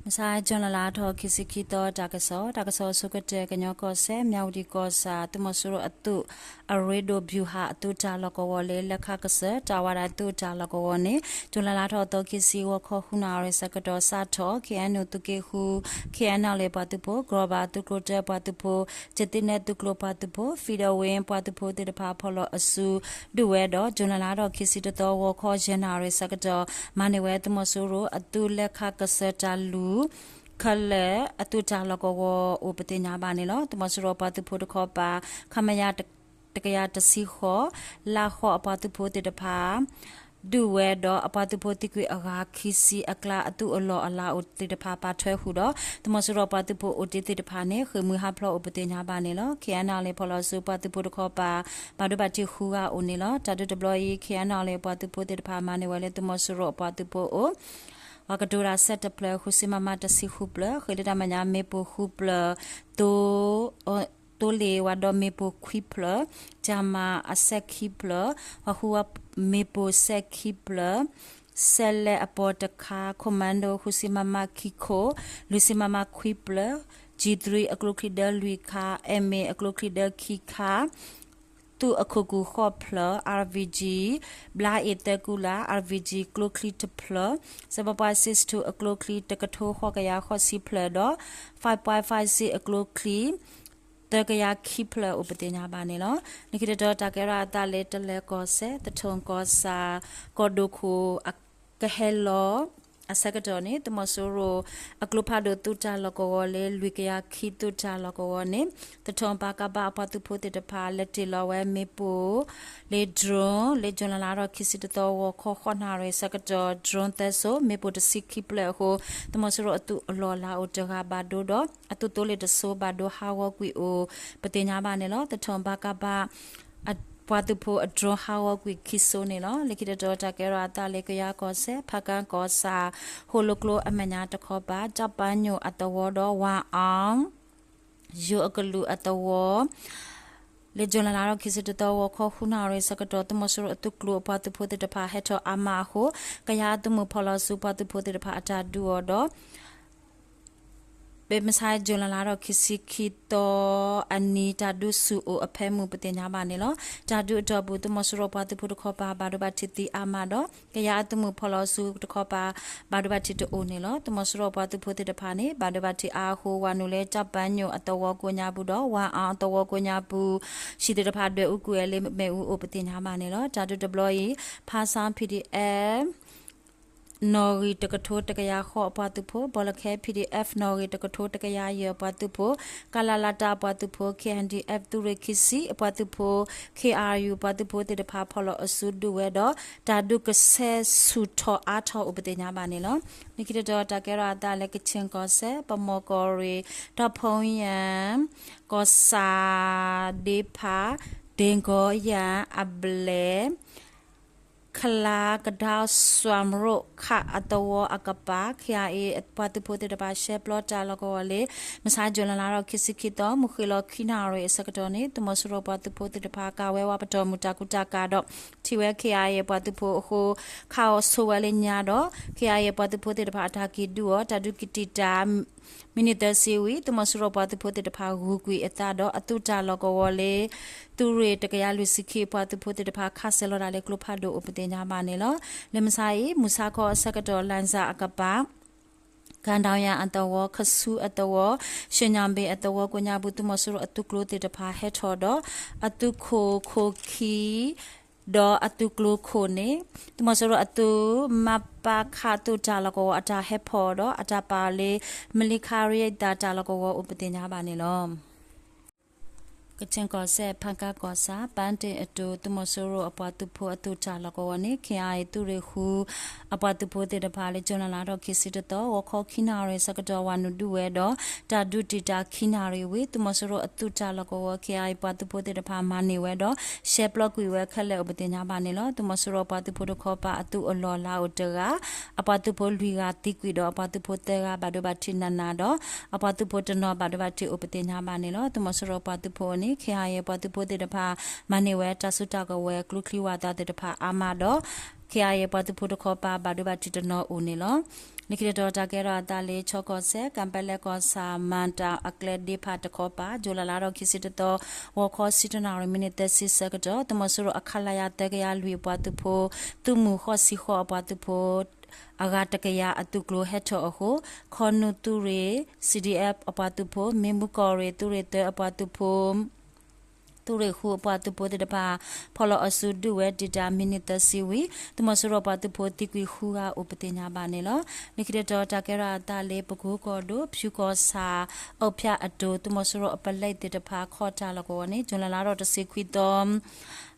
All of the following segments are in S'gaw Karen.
မဆါ June လါထီၣ်ခံဆံခံသီ တၢ်ကစီၣ်, တၢ်ကစီၣ်အဆိကတၢၢ် ကညီကီၢ်စဲၣ် မၠၣ်ဝတံၣ်ကီၢ်ဆၣ် သုးမီၤစိရိၤအသုး အရ့ဒိၣ် ဗျူဟာ အသုးတၢ်လီၢ်ကဝီၤလၢ လဲခါကစၢၢ် တၢ်ဝါဒၣ်သုးတၢ်လီၢ်ကဝီၤန့ၣ် June လါထီၣ်သီခံဆံ ဂီၤခီဃုနၣ်ရံၣ်ဆၢကတီၢ် စးထီၣ် ခ့ၣ်အဲၣ်ယူၣ် သုးက့ဃု, ခ့ၣ်အဲၣ်နီၣ်လ့ၣ်ပှၤသုးဖိ, ကရီဘၣ်သုးကျိၤတၢပှၤသုးဖိ, ကသ့နဲၣ်သုးကျိၤပှၤသုးဖိ, ဖံဒဝ့ၣ်ပှၤသုးဖိသ့ၣ်တဖၣ် ဖီၣ်လီၤအစု ဒုးဝဲဒီး June လါထီၣ်ခံဆံတသီ ဂီၤခီယဲၢ်နၣ်ရံၣ်ဆၢကတီၢ် မၤန့ၢ်ဝဲ သုးမီၤစိရိၤအသုးလဲခါကစၢၢ်တၢ်လူၢ် ခဲလၢာ်အသုးတၢ်လီၢ်ကဝီၤအိၣ် ပသ့ၣ်ညါဘၣ်န့ၣ်လီၤ. သုးမီၤစိရိၤပှၤသုးဖိတခီပၤ ခမရ တကယၤတဆံဃိး လါဃီအပှၤသုးဖိသ့ၣ်တဖၣ် ဒုးဝဲဒီးအပှၤသုးဖိသံကွံာ်အဂၤခံဆံအကျါ အသုးအလီၢ်အလၤအိၣ်သ့ၣ်တဖၣ် ပာ်ထွဲဃုာ်ဒီး သုးမီၤစိရိၤပှၤသုးဖိအိၣ်တ့ၢ်သ့ၣ်တဖၣ်န့ၣ် ဃ့ၢ်မှံဟးဖျိးအိၣ် ပသ့ၣ်ညါဘၣ်န့ၣ်လီၤ. ခ့ၣ်အဲၣ်ယူၣ် ဖီၣ်လီၤစုပှၤသုးဖိတခီပၤ ဘၣ်ဒိဘၣ်ထံးဃုဂၤအိၣ်န့ၣ်လီၤ. တၢ်ဒုးတဘျီအံၤ ခ့ၣ်အဲၣ်ယူၣ် ပှၤသုးဖိသ့ၣ်တဖၣ် မၤန့ၢ်ဝဲလၢ သုးမီၤစိရိၤအပှၤသုးဖိအအိၣ် ပှၤကတိၤတၢ် ဆဲးတဖျၢၣ် ဃုဆံ MM တဆံဃုဖျၢၣ်, ဃ့ၢ်လၢတၢ်မဲာ်ညါ မ့ၣ်ပိၢ်ဃုဖျၢၣ်, သိလ့ၣ်ဝဲဒီးမ့ၣ်ပိၢ်ခွံဖျၢၣ်, ကၠၤမၤအစဲးခံဖျၢၣ်, ပှၤဃုဝဲမ့ၣ်ပိၢ်စဲးခံဖျၢၣ်, စဲးလဲးအပီၢ်တခါ, Commando ဃုဆံ MM ခံခိၣ်, လွံၢ်ဆံ MM ခွံဖျၢၣ်, G three အကျိချံဒၢလွံၢ်ခါ, MA အကျိချံဒၢခံခါ သုးအခိၣ်ကူၣ်ဃိးဖျၢၣ်, RPG ဘျါအ့ၣ်သၢကူလၢ်, RPG ကျိချံတဖျၢၣ်, စဲးဖးဖး six two အကျိချံတကထိဃိးကယၤဃိးဆံဖျၢၣ်ဒီး five point five six အကျိချံ သၢကယၤခံဖျၢၣ်အိၣ် ပသ့ၣ်ညါဘၣ်န့ၣ်လီၤ. လၢခံတတီၤ တၢ်ကဲထီၣ်အသးလၢ တလၢၤကီၢ်စဲၣ် သထူၣ်ကီၢ်ဆၣ် ကီၢ်ဒိၣ်ခိၣ် ကဟဲလီၤအဆၢကတီၢ်န့ၣ် သုးမီၤစိရိၤအကျိဖးဒိၣ်သုးတၢ်လီၢ်ကဝီၤလၢ လွံၢ်ကယၤခံသုးတၢ်လီၢ်ကဝီၤန့ၣ် သထူၣ် ပကဖ အပှၤသုးဖိသ့ၣ်တဖၣ် လဲၤတ့ၢ်လီၤဝဲမ့ၣ်ပိၢ်လၢ drone လၢ June လါထီၣ်ခံဆံတသီ ဂီၤခီဃိးနၣ်ရံၣ်ဆၢကတီၢ် drone သၢစိၤ မ့ၣ်ပိၢ်တဆံခံဖျၢၣ်အဃိ သုးမီၤစိရိၤအသုးအလီၢ်အလၤအိၣ်တဂၤဘၣ်ဒိဒီး အသုးသိလ့ၣ်တစိၤဘၣ်ဒိဟးဂီၤကွံာ်အိၣ် ပသ့ၣ်ညါဘၣ်န့ၣ်လီၤ. သထူၣ် ပကဖ အပှၤသုးဖိအ drone ဟးဂီၤကွံာ်ခံစိၤန့ၣ်လီၤ. လၢခံတတီၤ တၢ်ကဲထီၣ်အသးလၢ ကယၤကီၢ်စဲၣ် ဖးကၢကီၢ်ဆၣ် ဃိၣ်လိာ်ကျိအမဲာ်ညါတခီပၤ တၢ်ပညိၣ်အသဝီဒီး ဝၤအီ ယိၤအကလုာ်အသဝီ လၢ June လါထီၣ်ခံဆံတသီ ဂီၤခီဃုနၣ်ရံၣ်ဆၢကတီၢ် သုးမီၤစိရိၤအသုးကျိၤအပှၤသုးဖိသ့ၣ်တဖၣ် ဟဲထီၣ်အါမးအဃိ ကယၤအသုးမုၢ်ဖီၣ်လီၤစုပှၤသုးဖိသ့ၣ်တဖၣ်အတၢ်ဒုးအီၤဒီး ဖဲမဆါ June လါထီၣ်ခံဆံခံသီအနံၤ တၢ်ဒုးဆူၣ်အိၣ်အဖၢမုၢ် ပသ့ၣ်ညါဘၣ်န့ၣ်လီၤ. တၢ်ဒုးအတီၢ်ပူၤ သုးမီၤစိရိၤပှၤသုးဖိတခီပၤ ဘၣ်ဒိဘၣ်ထံးသံအါမးဒီး ကယၤအသုးမုၢ်ဖီၣ်လီၤစုတခီပၤ ဘၣ်ဒိဘၣ်ထံးတအိၣ်န့ၣ်လီၤ. သုးမီၤစိရိၤပှၤသုးဖိသ့ၣ်တဖၣ်န့ၣ် ဘၣ်ဒိဘၣ်ထံးအါအဃိ ဝၤနုာ်လၢတၢ်ပညိၣ်အသဝီကိးညါပူၤဒီး ဝၤအီအသဝီကိးညါပူၤ ဟံၣ်သ့ၣ်တဖၣ်ဒွဲၣ်အူကွံာ်ဝဲလၢမ့ၣ်အူအိၣ် ပသ့ၣ်ညါဘၣ်န့ၣ်လီၤ. တၢ်ဒုးတဘျီအံၤ ဖါဆၣ် PDF နီၣ်ဂံၢ်တကထိတကယၤဃိးအပှၤသုးဖိ, ဘီလၢခဲ PDF နီၣ်ဂံၢ်တကထိတကယၤယဲၢ်အပှၤသုးဖိ, ကလလတၢ်အပှၤသုးဖိ, KNDF သုးရ့ၣ်ခံဆံအပှၤသုးဖိ, KRU ပှၤသုးဖိသ့ၣ်တဖၣ် ဖီၣ်လီၤအစုဒုးဝဲဒီး တၢ်ဒုးကဆဲးဆူၣ်ထီၣ်အါထီၣ်အိၣ် ပသ့ၣ်ညါဘၣ်န့ၣ်လီၤ. လၢခံတတီၤ တၢ်ကဲထီၣ်အသးလၢ ကခ့ၣ်ကီၢ်စဲၣ် ပမီၢ်ကီၢ်ရ့ၣ် တီဖီယၣ် ကီၢ်ဆၣ်ဒ့ဖး ဒ့ကီယၣ်အဘျဲၣ် ခလါကဒါ စွမ်ရိၣ်ခးအသဝီအကပၤ KIA ပှၤသုးဖိသ့ၣ်တဖၣ် ရှဲပျီတၢ်လီၢ်ကဝီၤလၢ မဆါ June လါထီၣ်ခံဆံခံသီ မုၢ်ဃ့ၢ်လီၤခံနၣ်ရံၣ်အဆၢကတီၢ်န့ၣ် သုးမီၤစိရိၤပှၤသုးဖိသ့ၣ်တဖၣ် ကၤဝဲဝးပတီၢ်မုၢ်တၢ်ကူတၢ်ကၤဒီး ထံၣ်ဝဲ KIA ပှၤသုးဖိအဃိ ခးအီၤဆိဝဲလၢညါဒီး KIA ပှၤသုးဖိသ့ၣ်တဖၣ် အတၢ်က့ၤဒုးအီၤ တၢ်ဒုးကတံာ်တာ် မံးနံးသၢဆံဝံၤ သုးမီၤစိရိၤပှၤသုးဖိသ့ၣ်တဖၣ် ဂုၤကွံာ်အသးဒီး အသုးတၢ်လီၢ်ကဝီၤလၢ သုးရ့ၣ်တကယၤလွံၢ်ဆံခံ ပှၤသုးဖိသ့ၣ်တဖၣ် ခးစဲၤလီၤတၢ်လၢကျိဖးဒိၣ်အိၣ် ပသ့ၣ်ညါဘၣ်န့ၣ်လီၤ. လၢမဆါအံၤ မုၢ်ဆါခီအဆၢကတီၢ် လၣ်စၣ်အကပၤ ကၣ်ဒိယၣ်အသဝီ, ခဆူအသဝီ, ရှ့ၣ်ညါဘ့ၣ်အသဝီကိးညါပူၤ သုးမီၤစိရိၤအသုးကျိၤသ့ၣ်တဖၣ် ဟဲထီၣ်ဒီး အသုးခိၣ်ခိၣ်ခံ ဒီးအသုးကျိၤခိၣ်န့ၣ် သုးမီၤစိရိၤအသုး မပခ သုးတၢ်လီၢ်ကဝီၤအတၢ်ဟဲဖီၣ်ဒီး အတၢ်ပာ်လၢ မလံခါရံတၢ်လီၢ်ကဝီၤအိၣ် ပသ့ၣ်ညါဘၣ်န့ၣ်လီၤ. ကခ့ၣ်ကီၢ်စဲၣ် ဖၣ်ကၢကီၢ်ဆၣ် ပၣ်တ့ၣ်အတိၤ သုးမီၤစိရိၤအပှၤသုးဖိအသုးတၢ်လီၢ်ကဝီၤန့ၣ် KIA သုးရ့ၣ်ဃု အပှၤသုးဖိသ့ၣ်တဖၣ်လၢ June လါထီၣ်ခံဆံတသီ ဂီၤခီခံနၣ်ရံၣ်ဆၢကတီၢ် ဝၤနုာ်ဒုးဝဲဒီး တၢ်ဒုးတံာ်တာ်ခံနၣ်ရံၣ်ဝံၤ သုးမီၤစိရိၤအသုးတၢ်လီၢ်ကဝီၤ KIA ပှၤသုးဖိသ့ၣ်တဖၣ် မၤန့ၢ်ဝဲဒီး ရှဲပျီကွံာ်ဝဲခဲလၢာ်အိၣ် ပသ့ၣ်ညါဘၣ်န့ၣ်လီၤ. သုးမီၤစိရိၤပှၤသုးဖိတခီပၤအသုးအလီၢ်အလၤအိၣ်တဂၤ အပှၤသုးဖိလွံၢ်ဂၤသံကွံာ်ဒီး အပှၤသုးဖိသၢဂၤဘၣ်ဒိဘၣ်ထံးနးနးဒီး အပှၤသုးဖိတနီၤဘၣ်ဒိဘၣ်ထံးအိၣ် ပသ့ၣ်ညါဘၣ်န့ၣ်လီၤ. သုးမီၤစိရိၤပှၤသုးဖိအအိၣ်န့ၣ် KIA ပှၤသုးဖိသ့ၣ်တဖၣ် မၤန့ၢ်ဝဲတၢ်စုတၢ်ကဝဲၤ ကျိချံဝးသးသ့ၣ်တဖၣ်အါမးဒီး KIA ပှၤသုးဖိတခီပၤ ဘၣ်ဒိဘၣ်ထံးတနီၤအိၣ်န့ၣ်လီၤ. လၢခံတတီၤ တၢ်ကဲထီၣ်အသးလၢ ခၠီကီၢ်စဲၣ် ကၣ်ပဲလဲၣ်ကီၢ်ဆၣ် မၤတၢ်အကျဲဒ့ဖးတခီပၤ ကၠူၤလဲလါထီၣ်ခံဆံတသီ ဂီၤခီဆံတနၣ်ရံၣ် မံးနံးသၢဆံဆၢကတီၢ် သုးမီၤစိရိၤအ ခလရ သၢကယၤလွံၢ်အပှၤသုးဖိ သုးမုၢ်ဃိးဆံဃိးအပှၤသုးဖိ အဂၤတကယၤအသုးကျိၤဟဲထီၣ်အဃိ ခီနူသုးရ့ၣ် CDF အပှၤသုးဖိ မ့ၢ်မူကီၢ်ရ့ၣ် သုးရ့ၣ်သၢအပှၤသုးဖိ သုးရ့ၣ်ဃုအပှၤသုးဖိသ့ၣ်တဖၣ် ဖီၣ်လီၤအစုဒုးဝဲတံာ်တာ် မံးနံးသၢဆံဝံၤ သုးမီၤစိရိၤပှၤသုးဖိသံကွံာ်ဃုဂၤအိၣ် ပသ့ၣ်ညါဘၣ်န့ၣ်လီၤ. လၢခံတတီၤ တၢ်ကဲထီၣ်အသးလၢ ပကိကီၢ်ဒိၣ် ဖၠူကီၢ်ဆၣ် အုးဖၠၣ်အတိၤ သုးမီၤစိရိၤအပလဲသ့ၣ်တဖၣ် ခီတၢ်လီၢ်ကဝီၤန့ၣ် ကၠူၤလဲလါထီၣ်တဆံခွံသီ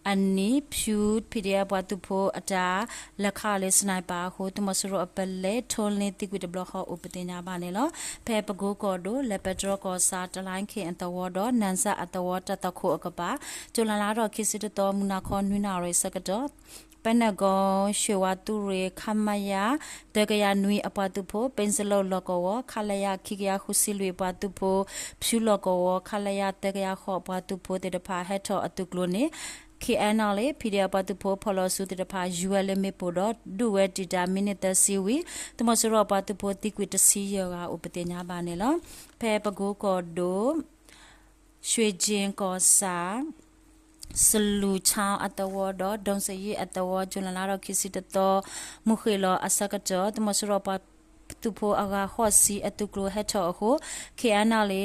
အနံၤ ဖၠူ PDF ပှၤသုးဖိအတၢ် လဲၤခးအီၤလၢ sniper အဃိ သုးမီၤစိရိၤအပလဲ ထိလ့သံကွံာ်တဘျီဃီအိၣ် ပသ့ၣ်ညါဘၣ်န့ၣ်လီၤ. ဖဲပကိကီၢ်ဒိၣ် လဲၤပဲတြီကီၢ်ဆၣ် တလါခ့ၣ်အသဝီဒီး နၣ်စၣ်အသဝီတၢ်သွၣ်ခိၣ်အကပၤ ကၠူၤလဲလါထီၣ်ခံဆံတသီ မုၢ်နၤခီနွံနၣ်ရံၣ်ဆၢကတီၢ် ပဲနဲၣ်ကီၢ် ရွှ့ၣ်ဝါသုးရ့ၣ် ခမရ သၢကယၤနွံအပှၤသုးဖိ ပ့စလိၣ်လီၢ်ကဝီၤ ခလရ ခံကယၤဃုဆံလွံၢ်အပှၤသုးဖိ ဖၠူလီၢ်ကဝီၤ ခလရ သၢကယၤဃိးအပှၤသုးဖိသ့ၣ်တဖၣ် ဟဲထီၣ်အသုးကျိၤန့ၣ် KNLA PDF အပှၤသုးဖိဖီၣ်လီၤအစုသ့ၣ်တဖၣ် ယူၤဝဲလၢမ့ၣ်ပိၢ်ဒီး ဒုးဝဲတံာ်တာ် မံးနံးသၢဆံဝံၤ သုးမီၤစိရိၤအပှၤသုးဖိသံကွံာ်တဆံယဲၢ်ဂၤအိၣ် ပသ့ၣ်ညါဘၣ်န့ၣ်လီၤ. ဖဲပကိကီၢ်ဒိၣ် ရွှ့ၣ်ကၠ့ကီၢ်ဆၣ် စလူၣ်ဆါအသဝီဒီး ဒိၣ်စယံၣ်အသဝီ ကၠူၤလဲလါထီၣ်ခံဆံတသီ မုၢ်ဃ့ၢ်လီၤအဆၢကတီၢ် သုးမီၤစိရိၤပှၤသုးဖိအဂၤဃိးဆံအသုးကျိၤဟဲထီၣ်အဃိ KNLA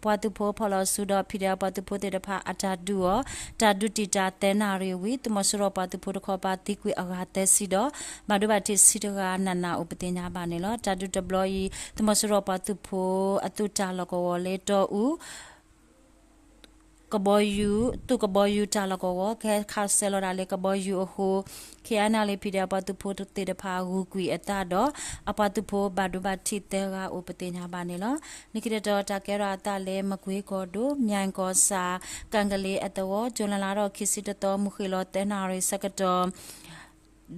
ပှၤသုးဖိဖီၣ်လီၤအစုဒီး PDF ပှၤသုးဖိသ့ၣ်တဖၣ်အတၢ်ဒုးအီၤ တၢ်ဒုးတံာ်တာ်သၢနၣ်ရံၣ်ဝံၤ သုးမီၤစိရိၤပှၤသုးဖိတခီပၤသံကွံာ်အဂၤသၢဆံဒီး ဘၣ်ဒိဘၣ်ထံးဆံတဂၤနးနးအိၣ် ပသ့ၣ်ညါဘၣ်န့ၣ်လီၤ. တၢ်ဒုးတဘျီအံၤ သုးမီၤစိရိၤပှၤသုးဖိအသုးတၢ်လီၢ်ကဝီၤလၢတီအူ ကဘီယူၤ သုးကဘီယူၤတၢ်လီၢ်ကဝီၤ ကဟဲခးဆဲးလီၤတၢ်လၢကဘီယူၤအဃိ KNLA PDF ပှၤသုးဖိသ့ၣ်တဖၣ်ဂုၤကွံာ်အသးဒီး အပှၤသုးဖိဘၣ်ဒိဘၣ်ထံးသၢဂၤအိၣ် ပသ့ၣ်ညါဘၣ်န့ၣ်လီၤ. လၢခံတတီၤ တၢ်ကဲထီၣ်အသးလၢ မကွ့ကီၢ်ဒိၣ် မၠဲၣ်ကီၢ်ဆၣ် ကၣ်ကလ့အသဝီ ကၠူၤလဲလါထီၣ်ခံဆံတသီ မုၢ်ဃ့ၢ်လီၤသၢနၣ်ရံၣ်ဆၢကတီၢ်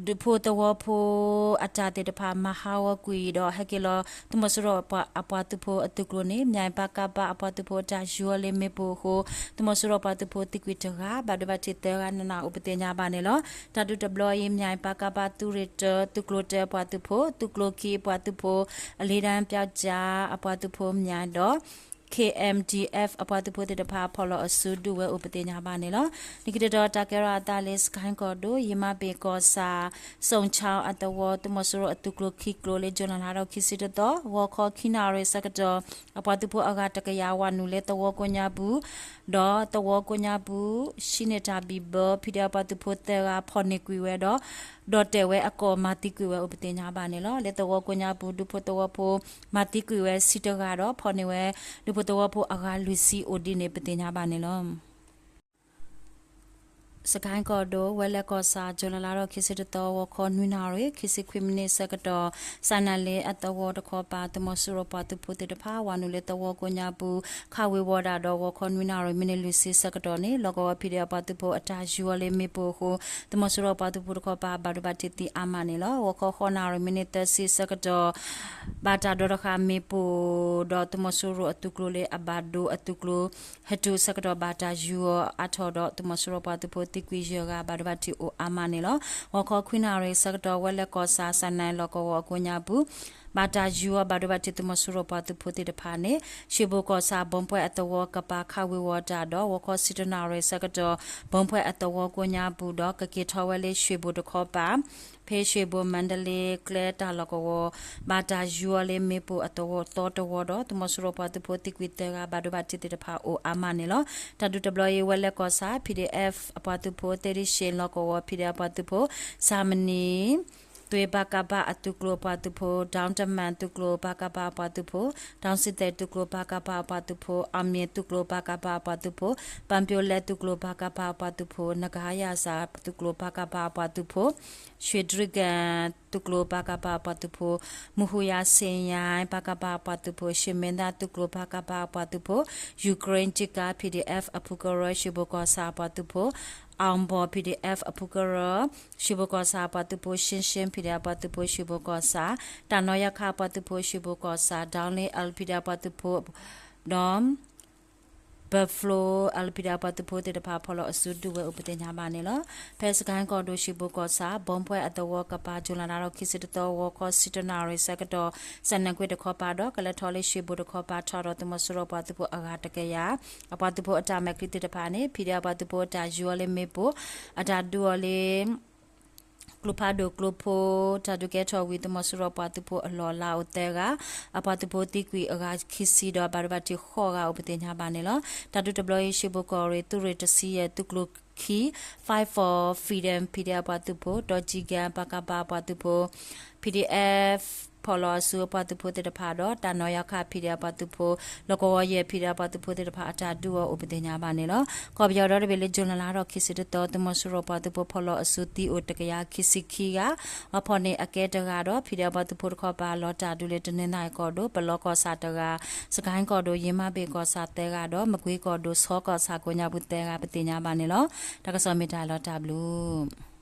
ဒူဖိသဝီဖိအတၢ်သ့ၣ်တဖၣ် မၤဟးဂီၤကွံာ်ဒီး ဟဲက့ၤလီၤ သုးမီၤစိရိၤအပှၤသုးဖိအသုးကျိၤန့ၣ် မၠဲၣ်ပကဖအပှၤသုးဖိအတၢ်ယူၤအီၤလၢမ့ၣ်ပိၢ်အဃိ သုးမီၤစိရိၤပှၤသုးဖိသံကွံာ်တဂၤ ဘၣ်ဒိဘၣ်ထံးသၢဂၤနးနးအိၣ် ပသ့ၣ်ညါဘၣ်န့ၣ်လီၤ. တၢ်ဒုးတဘျီအံၤ မၠဲၣ်ပကဖ သုးရ့ၣ်တၢ သုးကျိၤတၢအပှၤသုးဖိ သုးကျိၤခံအပှၤသုးဖိ အလ့ဒၢပျီကၠါအပှၤသုးဖိမၠဲၣ်ဒီး KMDF အပှၤသုးဖိသ့ၣ်တဖၣ် ဖီၣ်လီၤအစုဒုးဝဲအိၣ် ပသ့ၣ်ညါဘၣ်န့ၣ်လီၤ. လၢခံတတီၤ တၢ်ကဲထီၣ်အသးလၢ စကဲကီၢ်ဒိၣ် ယမၤဘ့ၣ်ကီၢ်ဆၣ် စိၣ်ဆါအသဝီ သုးမီၤစိရိၤအသုးကျိၤခံကျိၤလၢ ကၠူၤလဲလါထီၣ်ခံဆံတသီ ဂီၤခီခံနၣ်ရံၣ်ဆၢကတီၢ် အပှၤသုးဖိအဂၤတကယၤဝၤနုာ်လၢသဝီကိးညါပူၤ ဒီးသဝီကိးညါပူၤ ဟံးန့ၢ်တၢ်ဘံၣ်ဘၢ PDF ပှၤသုးဖိသၢဂၤ ဖီၣ်န့ၢ်ကွံာ်ဝဲဒီး ဒီးတဲာ်ဝဲအကိာ် မၤသံကွံာ်ဝဲအိၣ် ပသ့ၣ်ညါဘၣ်န့ၣ်လီၤ. လၢသဝီကိးညါပူၤ ဒူဖိသဝီဖိ မၤသံကွံာ်ဝဲဆံတဂၤဒီး ဖီၣ်န့ၢ်ဝဲ ဒူဖိသဝီဖိအဂၤလွံၢ်ဆံအိၣ်ဒ်န့ၣ် ပသ့ၣ်ညါဘၣ်န့ၣ်လီၤ. စကဲကီၢ်ဒိၣ် ဝဲလဲၣ်ကီၢ်ဆၣ် ကၠူၤလဲလါထီၣ်ခံဆံတသီ ဂီၤခီနွံနၣ်ရံၣ် ခံဆံခွံမံးနံးဆၢကတီၢ် စးနၣ်လ့အသဝီတခီပၤ သုးမီၤစိရိၤပှၤသုးဖိသ့ၣ်တဖၣ် ဝၤနုာ်လၢသဝီကိးညါပူၤ ခးဝ့ၤဝီၤတၢ်ဒီး ဂီၤခီနွံနၣ်ရံၣ် မံးနံးလွံၢ်ဆံဆၢကတီၢ်န့ၣ် လီၢ်ကဝီၤ PDF ပှၤသုးဖိအတၢ်ယူၤအီၤလၢမ့ၣ်ပိၢ်အဃိ သုးမီၤစိရိၤပှၤသုးဖိတခီပၤ ဘၣ်ဒိဘၣ်ထံးသံအါမးန့ၣ်လီၤ. ဂီၤခီဃိးနၣ်ရံၣ် မံးနံးသၢဆံဆၢကတီၢ် ဘၣ်တၢ်ဒိးတဃာ်မ့ၣ်ပိၢ်ဒီး သုးမီၤစိရိၤအသုးကျိၤလၢအဘၣ်ဒိအသုးကျိၤ ဟဲတုၤဆၢကတီၢ် ဘၣ်တၢ်ယူၤအီၤအါထီၣ်ဒီး သုးမီၤစိရိၤပှၤသုးဖိသံကွံာ်ယဲၢ်ဂၤ ဘၣ်ဒိဘၣ်ထံးအိၣ်အါမးန့ၣ်လီၤ. ဂီၤခီခွံနၣ်ရံၣ်ဆၢကတီၢ် ဝဲလဲၣ်ကီၢ်ဆၣ် စးနၣ်လီၢ်ကဝီၤအကိးညါပူၤ ဘၣ်တၢ်ယူၤအီၤ ဘၣ်ဒိဘၣ်ထံးသုးမီၤစိရိၤပှၤသုးဖိသ့ၣ်တဖၣ်န့ၣ် ရွှ့ၣ်ဘိၣ်ကီၢ်ဆၣ် ဘီဖှဲၣ်အသဝီကပၤ ခးဝ့ၤဝီၤတၢ်ဒီး ဂီၤခီဆံတနၣ်ရံၣ်ဆၢကတီၢ် ဘီဖှဲၣ်အသဝီကိးညါပူၤဒီး ကက့ၤထီၣ်ဝဲလၢရွှ့ၣ်ဘိၣ်တခီပၤ ဖဲရွှ့ၣ်ဘိၣ် မါဒလ့ကျဲတၢ်လီၢ်ကဝီၤ ဘၣ်တၢ်ယူၤအီၤလၢမ့ၣ်ပိၢ်အသဝီသီတဝီဒီး သုးမီၤစိရိၤပှၤသုးဖိသံကွံာ်သၢဂၤ ဘၣ်ဒိဘၣ်ထံးသ့ၣ်တဖၣ်အိၣ်အါမးန့ၣ်လီၤ. တၢ်ဒုးတဘျီအံၤ ဝဲလဲၣ်ကီၢ်ဆၣ် PDF အပှၤသုးဖိ သ့ၣ်ဒံၣ်ရှ့ၣ်လီၢ်ကဝီၤ PDF အပှၤသုးဖိ စၢ်မနံၤ သွ့ၣ်ပကဖအသုးကျိၤအပှၤသုးဖိ ဒီတမၣ်သုးကျိၤ ပကဖအပှၤသုးဖိ ဒီစံသဲၣ်သုးကျိၤ ပကဖအပှၤသုးဖိ အမ့ၢ်သုးကျိၤ ပကဖအပှၤသုးဖိ ပၣ်ပၠိလဲသုးကျိၤ ပကဖအပှၤသုးဖိ နကဟါယၣ်စၢ်သုးကျိၤ ပကဖအပှၤသုးဖိ ရွှ့ၣ်တြံကၣ်သုးကျိၤ ပကဖအပှၤသုးဖိ မူဟူယၤဆ့ၣ်ယါ ပကဖအပှၤသုးဖိ ရွှ့ၣ်မ့ၢ်သၣ်သုးကျိၤ ပကဖအပှၤသုးဖိ ယူၤကရ့ၣ်ကံကါ PDF အဖုကရၢ ရွှ့ၣ်ဘိၣ်ကီၢ်ဆၣ်အပှၤသုးဖိ အောင်ဘော် PDF အဖုကရၢ ရွှ့ၣ်ဘိၣ်ကီၢ်ဆၣ်အပှၤသုးဖိ ရှ့ရှ့ PDF အပှၤသုးဖိ ရွှ့ၣ်ဘိၣ်ကီၢ်ဆၣ် တၢ်နီၣ်ယါခါအပှၤသုးဖိ ရွှ့ၣ်ဘိၣ်ကီၢ်ဆၣ် ဒီလ့ LPD အပှၤသုးဖိ ဒီး ပ Buffalo အလပံဒီး အပှၤသုးဖိသ့ၣ်တဖၣ် ဖီၣ်လီၤအစုဒုးဝဲအိၣ်ပသ့ၣ်ညါဘၣ်န့ၣ်လီၤ. ဖဲစကဲၣ်ကီၢ်ဒိၣ် ၡ့ဘိၣ်ကီၢ်ဆၣ် ဘီဖဲအသဝီကပၤ ကၠူၤလါလါထီၣ်ခံဆံတသီ ဂီၤခီဆံတၢနၣ်ရံၣ်ဆၢကတီၢ် စဲးနၢၤကွ့ၢ်တခီပၤဒီး ကလဲၤထီၣ်လၢၡ့ဘိၣ်တခီပၤ ထီၣ်ဒီးသုးမီၤစိရိၤပှၤသုးဖိအဂၤတကယၤ အပှၤသုးဖိအတၢ်မဲာ်ချံသ့ၣ်တဖၣ်န့ၣ် ဖံးဒဲးအပှၤသုးဖိအတၢ်ယူၤအီၤလၢမ့ၣ်ပိၢ် အတၢ်ဒုးအီၤလၢ ကျိဖးဒိၣ်ကျိဖိ တၢ်ဒုးကဲထီၣ်ဝံၤ သုးမီၤစိရိၤပှၤသုးဖိအလီၢ်အလၤအိၣ်သၢဂၤ, အပှၤသုးဖိသံကွံာ်အဂၤခံဆံဒီး ဘၣ်ဒိဘၣ်ထံးဃိးဂၤအိၣ်ပသ့ၣ်ညါဘၣ်န့ၣ်လီၤ. တၢ်ဒုးတဘျီအံၤ ၡ့ဘိၣ်ကီၢ်ရ့ၣ် သုးရ့ၣ်တဆံယဲၢ် သုးကျိၤခံ Fight for Freedom ဖံးဒဲးအပှၤသုးဖိ ဒီကၠံကၣ် ပကဖ အပှၤသုးဖိ PDF ဖီၣ်လီၤအစုအပှၤသုးဖိသ့ၣ်တဖၣ်ဒီး တၢ်နီၣ်ယီၤခး ဖံးဒဲးအပှၤသုးဖိ လီၢ်ကဝီၤယဲၢ် ဖံးဒဲးအပှၤသုးဖိသ့ၣ်တဖၣ်အတၢ်ဒုးအီၤအိၣ်ပသ့ၣ်ညါဘၣ်န့ၣ်လီၤ. ကီၢ်ပယီၤဒီတဘ့ၣ်လၢ ကၠူၤလါလါထီၣ်ခံဆံတသီ သုးမီၤစိရိၤပှၤသုးဖိဖီၣ်လီၤအစုသံအိၣ်တကယၤခံဆံခံဂၤ, အဖီၣ်န့ၢ်အကဲတဂၤဒီး ဖံးဒဲးအပှၤသုးဖိတခီပၤလီၤတၢ်ဒုးလၢတနီသရံၣ်ကီၢ်ဒိၣ် ပလီကီၢ်ဆၣ်တဂၤ, စကဲၣ်ကီၢ်ဒိၣ် ယ့မါဘ့ၣ်ကီၢ်ဆၣ်သၢဂၤဒီး မကွ့ကီၢ်ဒိၣ် ဆီကီၢ်ဆၣ်ကိးညါပူၤသၢဂၤပသ့ၣ်ညါဘၣ်န့ၣ်လီၤ. တၢ်ကစီၣ်မ့ၢ်တၢ်လီၤတၢ်ဘျုး